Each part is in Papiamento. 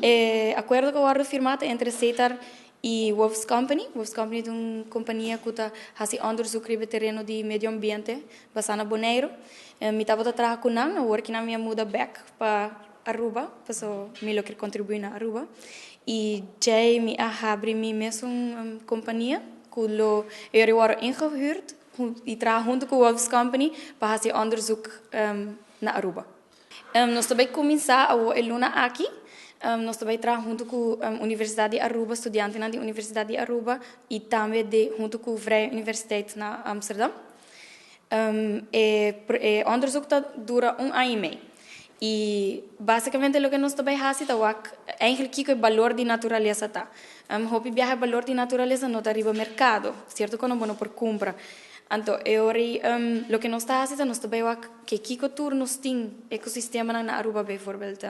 E akuerdo ku a wòrdu firmá ta entre Setar i Wolfs Company. Wolfs Company ta un kompania ku ta hasi onderzoek riba e tereno di medio ambiente basá na Boneiru. Mi tabata traha ku nan, awor ki nan mi a muda bèk pa Aruba, paso mi lo ker kontribuí na Aruba. I djei mi a habri mi mesun kompania ku lo e ora wòrdu ingehuurd i traha huntu ku Wolfs Company pa hasi onderzoek na Aruba. Nos ta bai kuminsá awor e luna aki. Nos ta bai traha huntu ku Universidat di Aruba, studiantenan di Universidat di Aruba i tambe de huntu ku Vrije Universiteit na Amsterdam. E onderzoek ta dura un aña i mei. I básikamente loke nos ta bai hasi ta wak eigenlijk kiko e balor di naturalesa ta. Hopi biaha e balor di naturalesa no ta riba merkado, sierto ku bo no por kumpra. Anto e ora ei loke nos ta hasi ta nos ta bai wak ke kiko tur nos tin ekosistemanan na Aruba bijvoorbeeld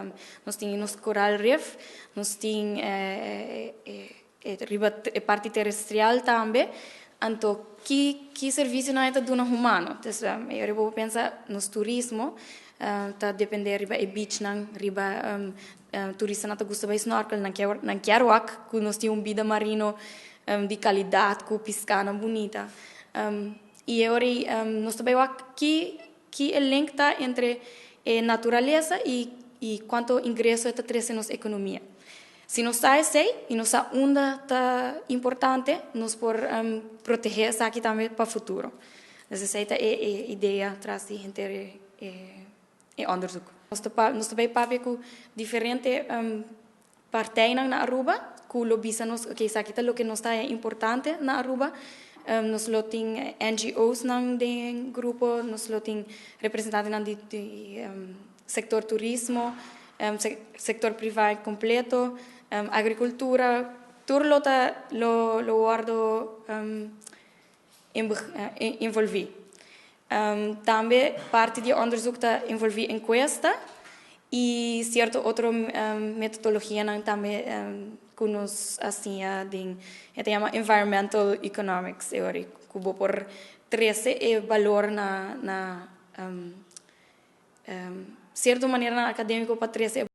nos tin nos coral reef, nos tin riba e parti terestrial tambe, anto ki ki servisionan e ta duna humano. Dus e ora bo por pensa nos turismo ta depende riba e beachnan, riba turistanan ta gusta bai snorkel, nan kier nan kier wak ku nos tin un bida marino di kalidat ku piskanan bunita. I e ora ei nos ta bai wak ki ki e link ta entre e naturalesa i i kuantu ingreso e ta trese nos ekonomia. Si nos sa esei i nos sa unda ta importante, nos por protehé esaki tambe pa futuro. Dus esei ta e e idea tras di henter e e onderzoek. Nos ta nos ta bai papia ku diferente partijnan na Aruba ku lo bisa nos, oke, esaki ta loke nos ta haña importante na Aruba. Nos lo tin NGO's-nan den grupo, nos lo tin representantenan di di sektor turismo, sektor privá kompleto, agrikultura, tur lo ta lo lo wòrdu envolví. Tambe parti di e onderzoek ta envolví enkuesta i sierto otro metodologianan tambe ku nos a siña den e ta yama environmental economics e ora ku bo por trese e balor na na sierto maneranan akadémiko pa trese e.